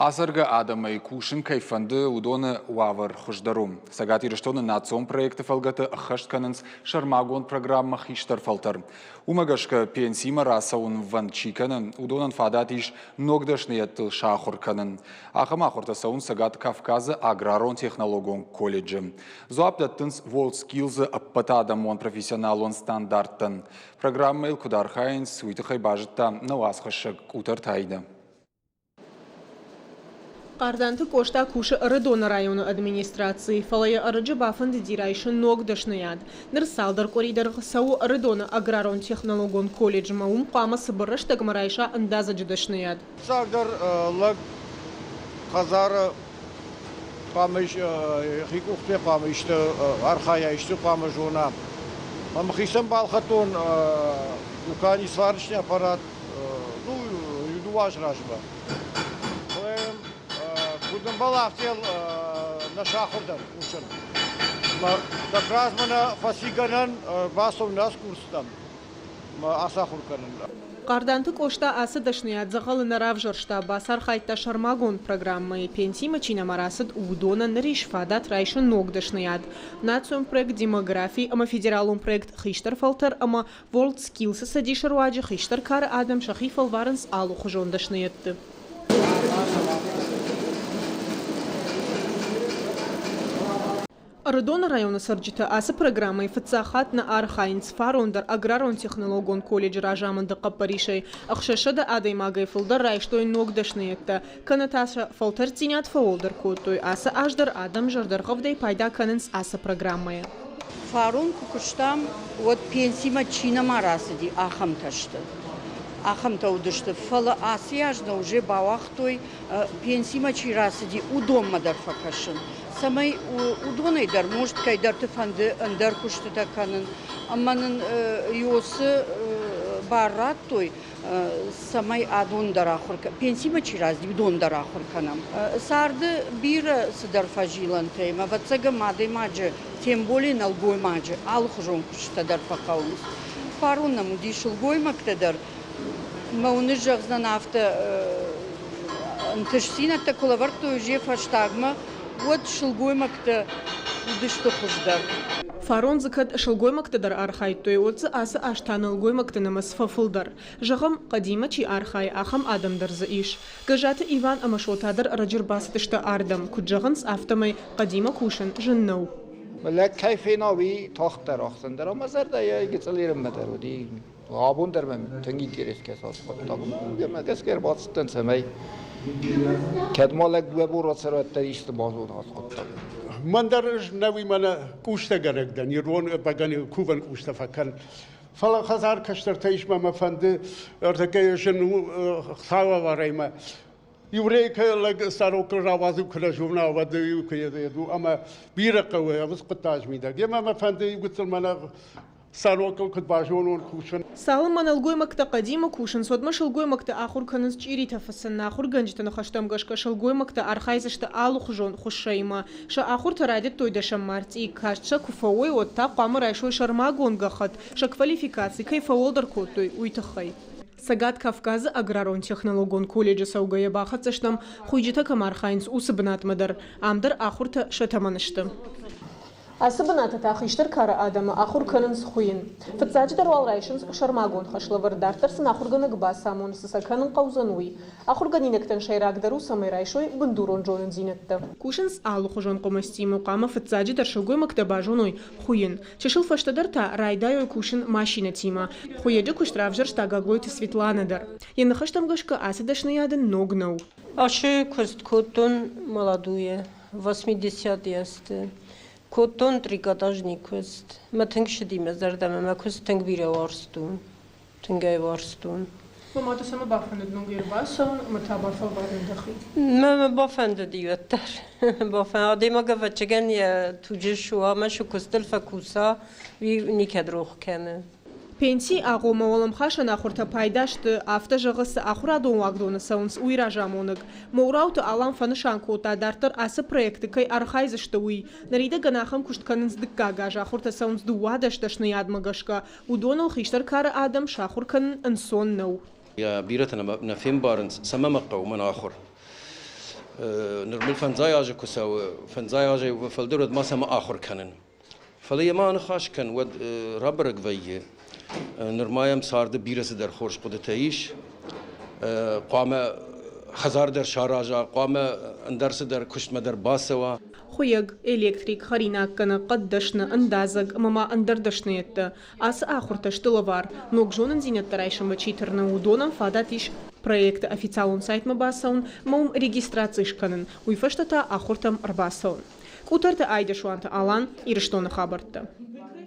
Ацӕргӕ адӕмӕй кусын кӕй фӕнды, уыдоны уавӕр хуыздӕр у. Цӕгат Ирыстоны национ проекты фӕлгӕты ӕххӕст кӕнынц сӕрмагонд программӕ «Хистӕр фӕлтӕр». Уымӕ гӕсгӕ пенсимӕ рацӕуынвӕнд чи кӕны, уыдонӕн фадат ис ног дӕсныйӕдтыл сахуыр кӕнын. Ахӕм ахуыртӕ цӕуынц Цӕгат Кавказы аграрон-технологон колледжы. Дзуапп дӕттынц WorldSkills-ы ӕппӕтадӕмон профессионалон стандарттӕн. Программӕйыл куыд архайынц, уый тыххӕй базыдта нӕ уацхӕссӕг Къутӕрты Аидӕ. Хъарданты Къоста кусы Ӕрыдоны районы администрацийы, фӕлӕ йӕ ӕрӕджы бафӕндыди райсын ног дӕсныйад. Ныр цалдӕр къуыри дӕргъы цӕуы Ӕрыдоны аграрон-технологон колледжмӕ, уым хъуамӕ цыбыр рӕстӕгмӕ райса ӕндадзӕджы дӕсныйад. Фыццагдӕр лӕг хӕдзары хъуамӕ хи къухтӕй хъуамӕ исты архайа, исты хъуамӕ зона. Ӕмӕ хицӕн балхӕдтон дукани сварочный аппарат, ну, иу азы размӕ. Куыд ӕмбӕлы, афтӕ нӕ сахуыр дӕн кусын. Как раз мӕнӕ фӕци гӕнӕн бацӕуын нӕ курсытӕм ацахуыр кӕнын. Хъарданты Къоста ацы дӕсныйад дзӕгъӕлы нӕ равзӕрста, бацархайдта сӕрмагонд программӕйы. Пенсимӕ чи нӕма рацыд, уыдонӕн ныр ис фадат райсын ног дӕсныйад. Национ проект «Демографи» ӕмӕ федералон проект «Хистӕр фӕлтӕр» ӕмӕ WorldSkills-ы цӕдисы руаджы хистӕр кары адӕм сӕхи фӕлварынц алыхуызон дӕсныйӕдты. Ӕрыдоны районы цӕрджытӕ ацы программӕйы фыццаг хатт нӕ архайынц. Фарон дӕр аграрон-технологон колледжы разамынды хъӕппӕрисӕй 600 адӕймагӕй фылдӕр райстой ног дӕсныйӕдтӕ, кӕнӕ та сӕ фӕлтӕрддзинад фӕуӕлдӕр кодтой. Ацы аз дӕр адӕм зӕрдӕргъӕвдӕй пайда кӕнынц ацы программӕйӕ. Фарон куы куыстам, уӕд пенсимӕ чи нӕма рацыди, ахӕмтӕ сты. Ахӕмтӕ уыдысты. Фӕлӕ ацы аз нӕ уже бауагътой, пенсимӕ чи рацыди, уыдонмӕ дӕр фӕкӕсын, цӕмӕй уыдонӕй дӕр, может, кӕйдӕрты фӕнды ӕндӕр куыстытӕ кӕнын. Ӕмӕ нын ИОС-ы бар радтой, цӕмӕй адон дӕр ахуыр, пенсимӕ чи рацыди, уыдон дӕр ахуыр кӕнӕм. Царды бирӕ цыдӕр фӕзилӕнтӕ ӕмӕ, ӕвӕццӕгӕн, адӕймаджы, тем более нӕлгоймаджы, алыхуызон куыстытӕ дӕр фӕхъӕуынц. Фарон нӕм уыди сылгоймӕгтӕ дӕр. Мӕ уыныс зӕгъдзӕн афтӕ, ӕнтыстдзинӕдтӕ куы лӕвӕрдтой уже фӕстагмӕ, уӕд сылгоймӕгтӕ уыдысты хуыздӕр. Фарон дзы кӕд сылгоймӕгтӕ дӕр архайдтой, уӕд дзы ацы аз та нӕлгоймӕгты нымӕц фӕфылдӕр. Зӕгъӕм, хъӕдимӕ чи архайы, ахӕм адӕм дӕр дзы ис. Гӕззаты Иван ӕмӕ Шота дӕр ӕрӕджы ӕрбацыдысты ардӕм. Куыд зӕгъынц, афтӕмӕй хъӕдимӕ кусын зын нӕу. Лӕг кӕй фена, уый тагъддӕр ахсындӕр, ӕмӕ зӕрдӕйӕ гыццыл ерынмӕ дӕр уыди. Абон дӕр мӕм тынг интерес кӕсы ацы хъуыддаг. Уымӕ гӕсгӕ ӕрбацыдтӕн, цӕмӕй кӕд ма лӕг дыууӕ бон рацӕра, уӕддӕр исты базона ацы хъуыддаг. Мӕн дӕр ӕз нӕуи мӕнӕ къустӕгӕнӕг дӕн, ирон бӕгӕны кувӕн къустӕ фӕкӕн. Фӕлӕ хӕдзар кӕстӕртӕ ис мӕ мӕ фӕнды ӕртӕккӕ зын у Хуыцауӕвӕрӕй мӕ Еврейкӕ лӕг сарокыл рауадзын куы нӕ зона, уӕд иу куы ӕмӕ бирӕ хъӕуы ӕвыз хъуыддаджы мидӕг. Емӕ мӕ фӕнды иу гыццыл мӕнӕ Сарокыл куыд базонон кусын. Цалынмӕ нӕлгоймӕгтӕ хъӕдимӕ кусынц, уӕдмӕ сылгоймӕгтӕ ахуыр кӕнынц чъиритӕ фыцын. Ахуыргӕнджыты ныхӕстӕм гӕсгӕ сылгоймӕгтӕ архайдзысты алыхуызон хуыссӕимӕ. Сӕ ахуыртӕ райдыдтой дӕсӕм мартъи. Каст сӕ куы фӕуой, уӕд та хъуамӕ райсой сӕрмагонд гӕххӕтт, сӕ квалификаци кӕй фӕуӕлдӕр кодтой, уый тыххӕй. Цӕгат Кавказы аграрон-технологон колледжы цӕугӕйӕ бахӕццӕ стӕм, хуыйджытӕ кӕм архайынц, уыцы бынатмӕ дӕр. Ам дӕр ахуыртӕ сӕ тӕмӕны сты. Ацы бынаты та хистӕр кары адӕмы ахуыр кӕнынц хуыйын. Фыццаджыдӕр уал райсынц сӕрмагонд хӕслӕвӕрд, дарддӕр сын ахуыргӕнӕг бацамоны, цы сӕ кӕнын хъӕудзӕн, уый. Ахуыргӕнинӕгтӕн сӕйрагдӕр у, цӕмӕй райсой бындурон зонындзинӕдтӕ. Кусынц алыхуызон хъуымӕцтимӕ, хъуамӕ фыццаджыдӕр сылгоймӕгтӕ базоной хуыйын. Чысыл фӕстӕдӕр та райдайой кусын машинӕтимӕ. Хуыйӕджы куыст равзӕрста Гаглойты Светланӕ дӕр. Йӕ ныхӕстӕм гӕсгӕ ацы дӕсныйад ын ног нӕу. Ашы куыст кодтон молодуйӕ. Восьмидесятые Кодтон трикотажный куыст. Мӕ тынг цыди мӕ зӕрдӕмӕ, мӕ куыст тынг бирӕ уарзтон. Тынг ӕй уарзтон. Ма дӕ цӕмӕ бафӕндыд ногӕй ӕрбацӕуын ӕмӕ та бафӕлварын дӕхи? Мӕ мӕ бафӕндыди уӕддӕр. Бафӕн адӕймаг ӕвӕццӕгӕн йӕ туджы суа ӕмӕ шы куыстыл фӕкуса, уый никӕд рох кӕны. Пенсийы агъоммӕ уӕлӕмхасӕн ахуыртӕ пайда сты, афтӕ зӕгъы, цы ахуырадон уагдоны цӕуынц, уый разамонӕг. Моурауты Алан фӕнысан кодта, дарддӕр ацы проекты кӕй архайдзысты, уый. Ныридӕгӕн ахӕм куыст кӕнынц дыккаг аз, ахуыртӕ цӕуынц 12 дӕсныйадмӕ гӕсгӕ. Уыдоныл хистӕр кары адӕм сахуыр кӕнын ӕнцон нӕу. Бирӕтӕ нӕ фембарынц, цӕмӕ мӕ хъӕуы мӕн ахуыр. Ныр мыл фӕндзай азы куы цӕуы, фӕндзай азӕй фылдӕр, уӕд ма цӕмӕ ахуыр кӕнын. Фӕлӕ йемӕ аныхас кӕн, уӕд рабӕрӕг вӕййы. Нырма йӕм царды бирӕ цыдӕр хорз хъуыдытӕ ис. Хъуамӕ хӕдзар дӕр сараза, хъуамӕ ӕндӕр цыдӕр куыстмӕ дӕр бацӕуа. Хуыйӕг, электрик, хӕринаггӕнӕг, хъӕддӕсны, ӕндадзӕг ӕмӕ ма ӕндӕр дӕсныйӕдтӕ. Ацы ахуыртӕ сты лӕвар. Ног зонындзинӕдтӕ райсынмӕ чи тырны, уыдонӕн фадат ис проекты официалон сайтмӕ бацӕуын ӕмӕ уым регистраци скӕнын, уый фӕстӕ та ахуыртӕм ӕрбацӕуын. Къутӕрты Айдӕсуанты Алан, Ирыстоны хабӕрттӕ.